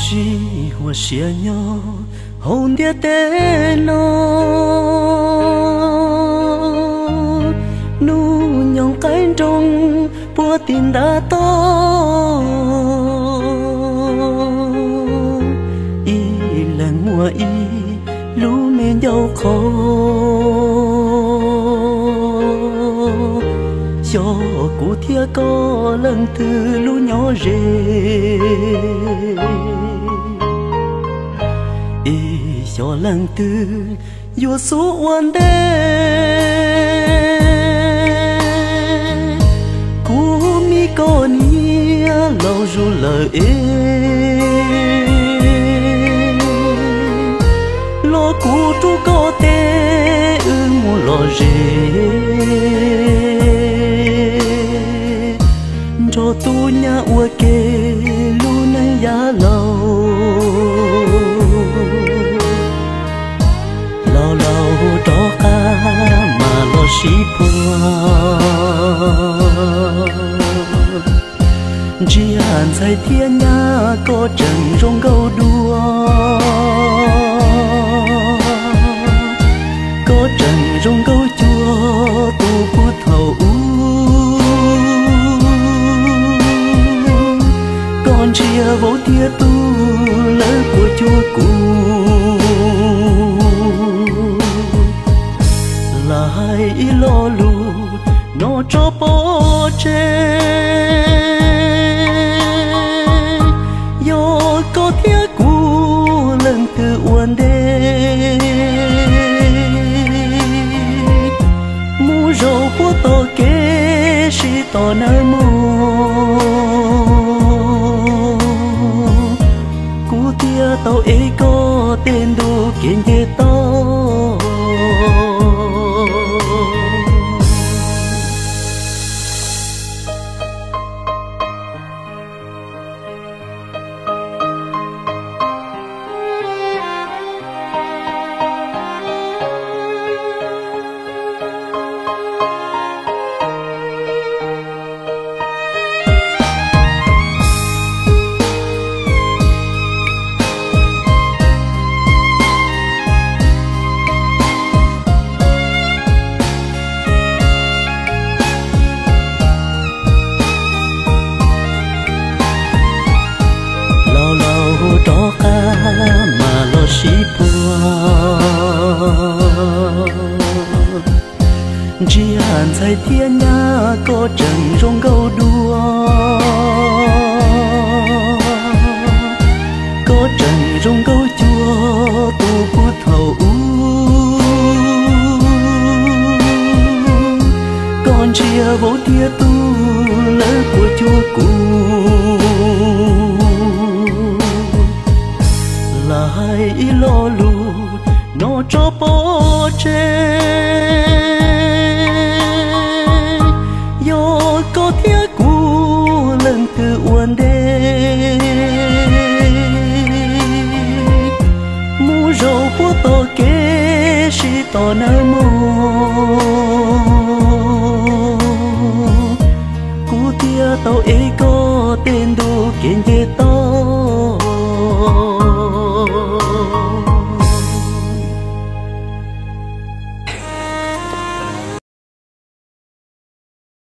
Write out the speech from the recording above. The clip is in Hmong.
Tsis huam siab nyob hauv ntiaj teb no, hnub nyoog qaib nroog puag tim ntav toj, ib leeg muaj ib lub me ncauj qhov. Xyov kuv thiab koj leej twg lub nyob ze, es xyov leej twg yuav xub ua ntej. Kuv me koj niam laus zuj lawm es, los kuv rub koj tes wb mus lom zem, nrog tub nyab ua ke lub neej yav laus. Laus laus rov qab mas los sib puag, ntsia ntxhais thiab nyab koj tseem zoo nkauj dua, koj tseem zoo nkauj cuag tus puag thaum ub. Koj ntsia vauv thiab tub lawv puas cuag kuv, lam hais ib lo lus no tso pov tseg. Yog koj thiab kuv leej twg ua ntej, mus zaum puag tom kev sib tos nawb mog. Kuv thiaj tau ev koj tej ntu kev nce toj. Laus laus rov qab mas los sib puag, ntsia ntxhais thiab nyab koj tseem zoo nkauj dua, koj tseem zoo nkauj cuag tus puag thaum ub. Koj ntsia vauv thiab tub lawv puas cuag kuv, lam hais ib lo lus no tso pov tseg. Yog koj thiab kuv leej twg ua ntej, mus zaum puag tom kev sib tos nawb mog. Kuv thiaj tau ev koj tej ntu kev nce toj.